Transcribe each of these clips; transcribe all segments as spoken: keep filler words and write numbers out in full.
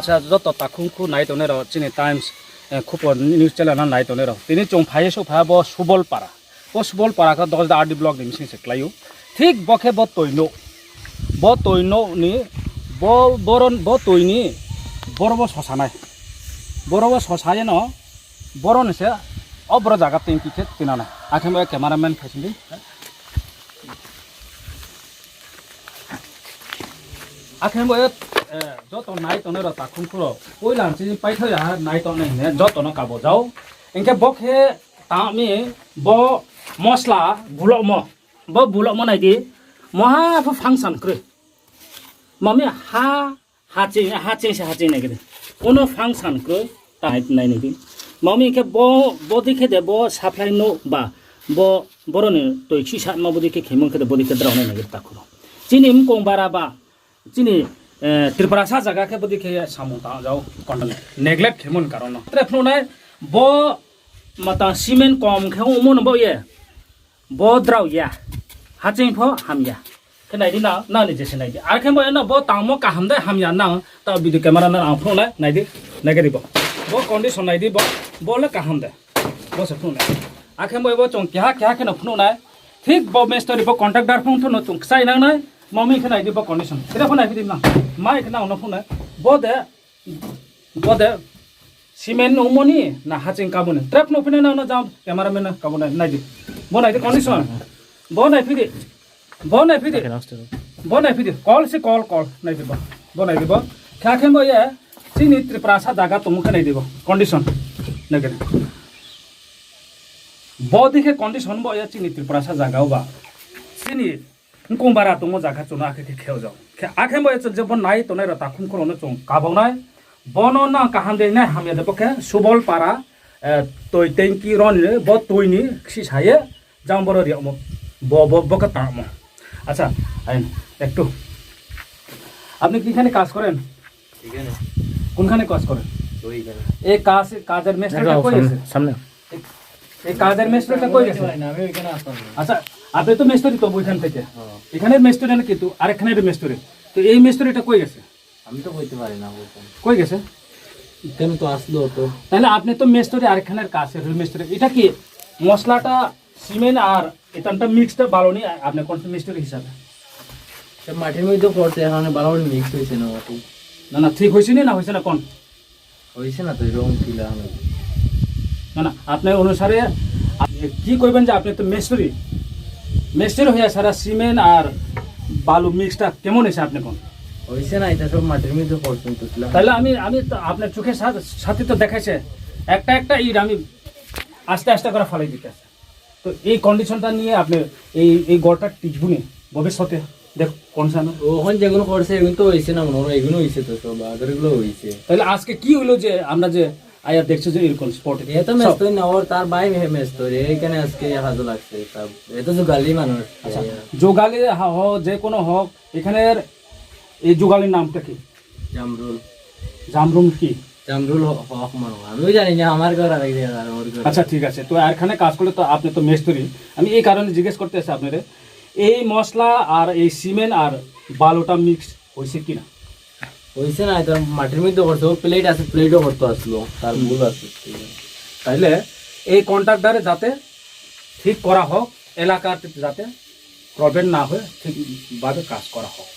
Sa joto takhum khu nai tongnai rao, chini Times, eh, khupo news channel no nai tongnai rao. Tini chung phai ye souhphai ha bo Subol Para. Bo Subol Para khe Dasda R D block ni bising se klái ou. Thik bo khe bo toi nouh. Bo toi nouh ni, bo, boro, bo toi ni, boro bo sosa nai. Boro bo sosa ye no, boro ni se, o boro zaga tengki khe tina nai. Akhe bo cameraman phai sing di. Akhe bo, eh, joto nai tongnai rao takhum khu rao. Poila chini paitho ya ha nai tongnai hing ye joto no kabo jao. Hing khe bo khe tang mi bo mosla bulomo. Bo bulomo nai di. Moha pho function kroi. Mami ha, haching, haching se haching nai khe di. Ono function kroi, ta nai, nai, nai di. Mami khe bo, bo di khe de bo supply no ba, bo, boro ni toi khisatma bo di khe khemung khe de bo di khe drao nai nai khe takhum rao. Chini mkong bara ba, chini, eh, Tripura sa zaga khe bo di khe samung tang jao, control neglect khemung karon no. Tre phnuh nai, bo matang cement kom khe ongmo no bo ye. Bo drao ya. Haching pho hamya. Khe nai di na, nang ni je se nai di. Ar khe bo eno bo tangmo kaham de hamya nang, ta video camera nang ang phnuh nai, nai di, nai khe di bo. Bo condition nai di bo, bo le kaham de. Bo se phnuh nai. Akhe bo ebo chung keha keha khe no phnuh nai. Thik bo mistri bo contractor phung thu no chung kchai nang nai. Mami khe nai di bo condition. Khe da phnuh nai phi di nang. Mai khe nang no phnuh nai. Bo de Bo de cement ongmo ni na haching kabo ni. Trap no phina na no jam cameraman na kabo nai, nai di. Bo nai di condition. Bo nai phi di. Bo nai phi di. Bo nai phi di. Call se call, call. Nai di bo. Bo nai di bo. Kha khe bo ye. Chini Tripura sa jaga tongmo khe nai di bo. Condition. Nai di. Bo di khe condition bo ye chini Tripura sa jaga o ba. Chini Mkong bara tongmo jaga chung no akhe khe kheo jao. Khe akhe bo ye chung je bo nai tongnai rao takhum khorang no chung kabau nai. Bo no nang kaham de nai hamya de bo khe Subol Para, eh, toi tengki ro ni bo toi ni kchisa ye jang boro riakmo. Bo, bo, bo khe tangmo. আচ্ছা, আইন, একটু। আপনি কি এখানে কাজ করেন? এখানে। কোনখানে কাজ করেন? ওইখানে। এই কাজ, কাজের মিস্ত্রিটা কই আছে? সামনে। এই, এই কাজের মিস্ত্রিটা কই গেছে? আমি ওইখানে আসতাম না। আচ্ছা, আপনি তো মিস্ত্রি তো ওইখান থেকে। হ্যাঁ। এখানের মিস্ত্রি না কিন্তু আরেকখানের মিস্ত্রি। তো এই মিস্ত্রিটা কই গেছে? আমি তো বলতে পারি না, বলতাম। কই গেছে? এখানে তো আসলো তো। তাহলে আপনি তো মিস্ত্রি আরেকখানের কাছে, মিস্ত্রি। এটা কি মশলাটা সিমেন্ট আর এটানটা মিক্সড বালু নি, আপনি কোন মিস্ত্রি হিসাবে? সে মাটির মধ্যে পড়ছে, এখন বালু মিক্স হয়েছে না মাটি। না, না, ঠিক হয়েছে নি না হয়েছে না কোন? হয়েছে না তো, এরকম ফিল হয় না। না, না, আপনার অনুসারে আপনি কি কইবেন যে আপনি তো মিস্ত্রি? মিস্ত্রি হয়ে সারা সিমেন্ট আর বালু মিক্সটা কেমন হয়েছে আপনি কোন? হয়েছে না, এটা সব মাটির মধ্যে পড়ছে তো, ছিল। তাহলে আমি, আমি তো আপনার চোখের সাথে, সাথে তো দেখাইছে, একটা একটা ইট আমি আস্তে আস্তে করে ফালাই দিতে আছে। তো এই কন্ডিশনটা নিয়ে আপনি এই, এই ঘরটা টিকবো নি ভবিষ্যতে? দেখ, কোন সামনে? ওখানে যেগুলো করছে, এগুলো তো হয়েছে না মনে হয়, এগুলো হয়েছে তো সব, আগের গুলো হয়েছে। তাহলে আজকে কি হইলো যে আমরা যে আয়া দেখছি যে এরকম স্পটে? এ তো সব মেস্তরি না, ওর তার ভাই মে-, মেস্তরি, এইখানে আজকে হাজু লাগছে, তা এ তো জোগালি মানুষ। আচ্ছা, জোগালি হা-, হ-, যে কোনো হোক, এখানের এই জোগালির নামটা কি? জামরুল। জামরুল কি? জামরুল হ-, হক মনে হয়। আমিও জানি না, আমার ঘর আরেক জায়গা, আর ওর ঘর। আচ্ছা, ঠিক আছে। তো আর এখানে কাজ করলে তো আপনি তো মেস্তরি। আমি এই কারণে জিজ্ঞেস করতে আসছি আপনারে। এই মশলা আর এই সিমেন্ট আর বালুটা মিক্স হয়েছে কিনা? হয়েছে না, এটা মাটির মধ্যে করছে। ও প্লেট আছে, প্লেটও করতে আসলো। তার ভুল আছে। তাইলে এই কন্ট্রাক্টরে যাতে ঠিক করা হোক, এলাকাতে যাতে প্রবলেম না হয়, ঠিকভাবে কাজ করা হোক।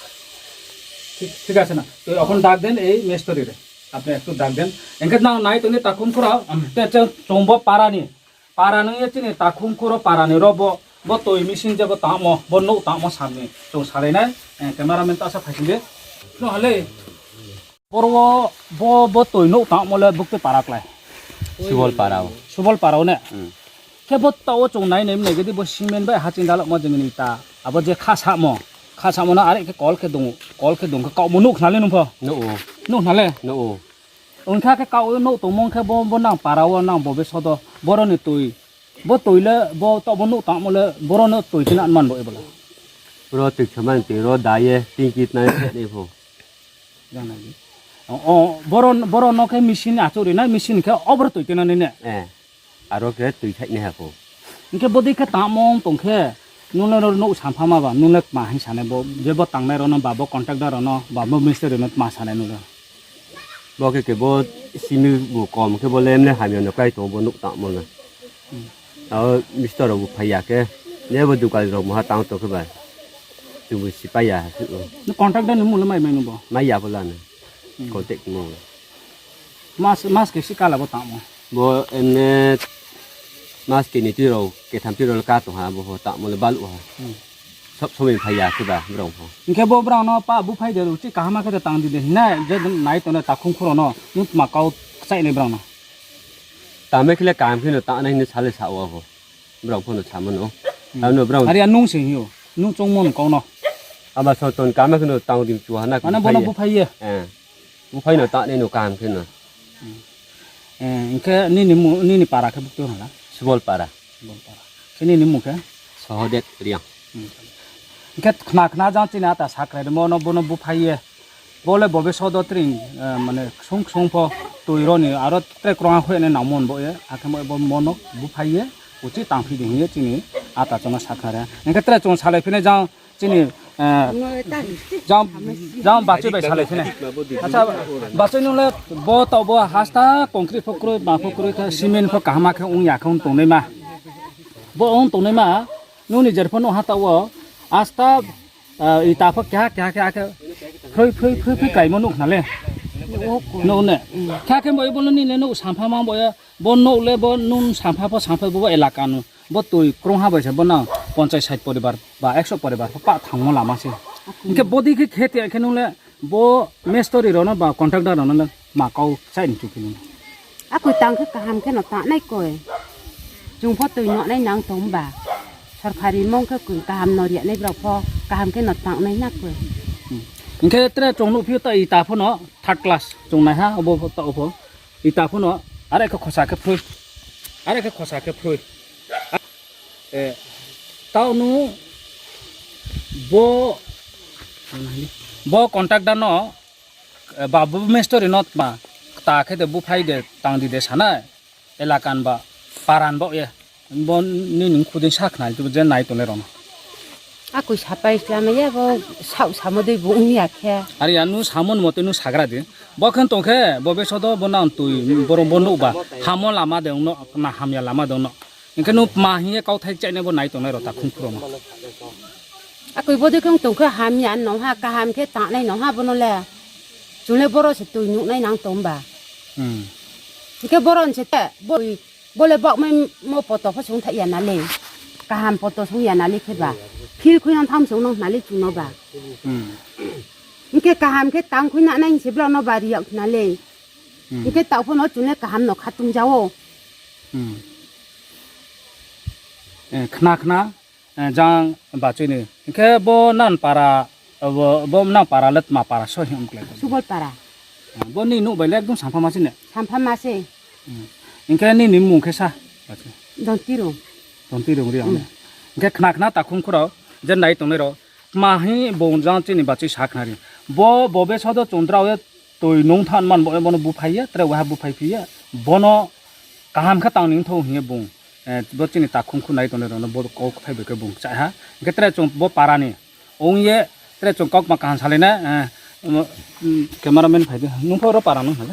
ঠিক, ঠিক আছে না? তো এখন ডাক দেন এই মিস্ত্রিরে। আপনি একটু ডাক দেন। এনকে না নাই তো নি তাখুম করা, তে চে চংবো পারানি। Para nung ye chini takhum khuro para ni ro bo, bo toi machine je bo tangmo, bo nouh tangmo samni. Chung salai nai, eh, cameraman ta sa phai sing di. No hale. Boro wo, bo, bo toi nouh tangmo le bukti para klái. Subol para o. Subol para o ne? Hmm. Khe bo ta wo chung nai nai mnai gedi bo cement bai haching dalokmo jeng ni ta. Abo je khasamo. Khasamo no are khe kol khe dung, kol khe dung khe kaohmo nuh khna le nung pho? Nuh o. Nuh khna le? Nuh o. Ongkha khe kaoh nouh tongmo khe bo, bo nang para wo nang bo be sodo. Boro ni toi. Bo toi le, bo to bo nouh tangmo le, boro no toi khe na man bo ebo le. Boro toi khe man toi ro da ye, tin kit na ye khe ni pho. Jang nai di. O, o, boro, boro no khe machine achouh ri nai, machine khe o boro toi khe na ni ne. Eh. Aro khe toi thai ni ha pho. Hing khe bo dei khe tangmo tong khe, nung le no nouh sampha ma ba, nung le tma hing sanai bo, je bo tangnai ro no, ba bo contractor ro no, ba bo mistri ro no tma sanai nung le. Bo khe khe bo simi bu kom khe bo lemle hamya no kai tong bo nouh tangmo na. Abo mistor rao bu phai ya khe, ne bo dukan rao muha tang tong khe ba, chung bu sipai ya ha. Contractor ni mung le mai mai no bo? Mai ya bo la no. Contact mo. Mas, mas khe si kala bo tangmo? Bo emne mas keni tui rao, ketham tui rao le ka tong ha, bo ho tangmo le baluh ha. Sob somoi phai ya khe ba brao pho. Hing khe bo brao no pa bu phai de ro, chi kaham khe de tang di de hing nai, je nai tong nai takhum khuro no, nung tma kau kchaih nai brao no. Tangmai khe le kaham khe no tangnai hing sa le sa wo ho. Brao pho no samo no. Abo no brao. Are ya nung se hing yo, nung choungmo no kau no. Aba soton kaham khe no tang di chu ha na. Mane bo no bu phai ye. Bu phai no tangnai no kaham khe no. Hing khe nini mu-, nini para khe bukto hala? Subol para. Subol para. Khe nini mung khe? Sohodet Reang. Hing khe khna khna jang chini ata sakrai rimo no bo no bu phai ye. Bo le bobe sodo tring, mane ksung ksung pho tui ro ni aro tre krungha hoih nai nangmo bo ye. Akhe bo no bu phai ye, uchih tangphi di hing ye chini ata chung no sakhnari. Hing khe tre chung salai phinai jang chini, jang, jang bachoi bai salai phinai. Acha, bachoi nung le bo taoh bo hasta concrete pho kroi, ma pho kroi khe, cement pho kaham khe ong ya khe ong tongnaima. Bo ong tongnaima, nung ni jer pho nuh ha taoh wo, hasta, ita pho keha keha khe akhe phroi phroi phroi phroi kaimo nuh khna le. Nuh ne. Khe akhe bo bo no nini le nuh sampha ma bo ye, bo nouh le bo nung sampha pho sampha bo elaka no. Bo tui krungha bai se bo nang ponchas sait poribar ba ekso poribar pho pah thangmo lama se. Hing khe bodei khe khe ti khe nung le bo mestori rao no ba contractor rao no le ma kau kchaih ni chu phi nung. Akoi tang khe kaham khe no tangnai koi. Chung pho tui nuhnai nang tong ba. Sorkari mong khe koi kaham no ri nai brao pho kaham khe no tangnai na koi. Hing khe tre chung nuhphi ou ta ita pho no third class chung nai ha, obo pho taoh pho. Ita pho no, are khe khosa khe phroi. Are khe khosa khe phroi. Taoh nu bo, bo contractor no, ba bo mestori no tma, kta khe de bu phai de tang di de sanai, elakan ba, paran baoh ye. Bo nini khudei sakhnari, je nai tongnai rao no. Akoi sapai slamai ya, bo saoh samo dei bu ong ya khe. Are ya, nung samo ni mote nung sagra di. Bo khe tong khe, bo besodo, bo nang tui, bo rao bo nuh ba, hamo lama de ong no, na hamya lama de ong no. Hing khe nung tma hing ye kauthai kchaih nai bo nai tongnai rao takhum khuro no. Akoi bodei khe ong tong khe hamya no ha, kaham khe tangnai no ha bo no le. Chung le boro se tui nuhnai nang tong ba. Hing khe boro se te, bo le baohmaimo poto pho sung thaih ya na le. Kaham poto sung ya na le khe ba. Phil khui nang tham sung nang khna le chung no ba. Hing khe kaham khe tang khui nanai hing se brao no ba ri yag khna le. Hing khe taoh pho no chung le kaham no khatung ja ou. Khna khna, jang bachoi ni. Hing khe bo nang para, bo nang para le tma para so hing klái? Subol para. Bo ni nuh bai le ekdom sampha ma se ne? Sampha ma se. Hing khe nini mmung khe sa? Dontirung. Dontirung Reang ne. Hing khe khna khna takhum khuro, je nai tongnai rao, tma hing bung jang chini bachoi sakhnari. Bo, bo besodo chung drao ye tui nung than man bo ye, bo no buphai ye, tre waiha buphai phi ye, bo no kaham khe tang ni thou hing ye bung, bo chini takhum khu nai tongnai rao no bo kau kthai bai khe bung kchaih ha. Hing khe tre chung bo para ni ong ye, tre chung kaukma kaham salai na, cameraman phai di, nung pho ro para nung ha le.